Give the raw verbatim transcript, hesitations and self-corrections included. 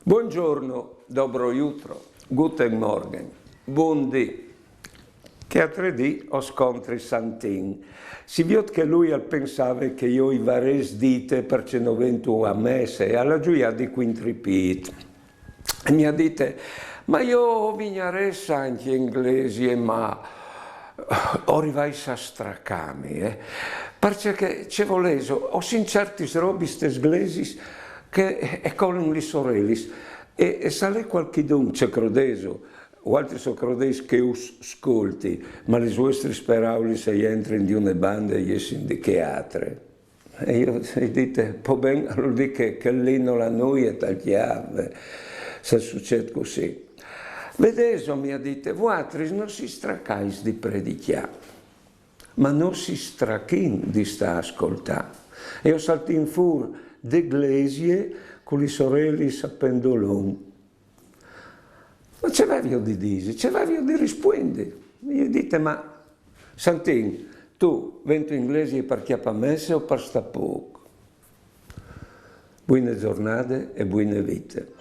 Buongiorno, dobro jutro, guten Morgen, bundì. Chê altre dì o scontri Santin. Si viôt che lui al pensave che jo i varès dite parcè no vento a messe e al à zuiât di cuintripît. E mi à dite: «Ma jo o vignarès ancje in glesie, ma o rivais a stracâmi, eh? Parcè che, ce volêso, o sin certis robis tes glesiis che e colin lis orelis. E, e se al è cualchidun, ce crodêso, vualtris o crodês che us scolti, ma lis vuestris peraulis a jentrin di une bande e a jessin di chê altre.» E jo i ai dite: «Po ben, alore dîs che, che lì nol à nuie tal cjâf, se al sucêt cussì.» «Vedêso», mi à dite, «vualtris no si stracais di predicjâ, ma nô si strachìn di stâ a scoltâ. E o saltìn fûr de glesie cu lis orelis a pendolon.» «Ma ce vevio di dî, ce vevio di rispuindi?» I ai dite: «Ma, Santin, tu vêntu in glesie par cjapâ messe o par stâ pôc?» Buine zornade e buine vite.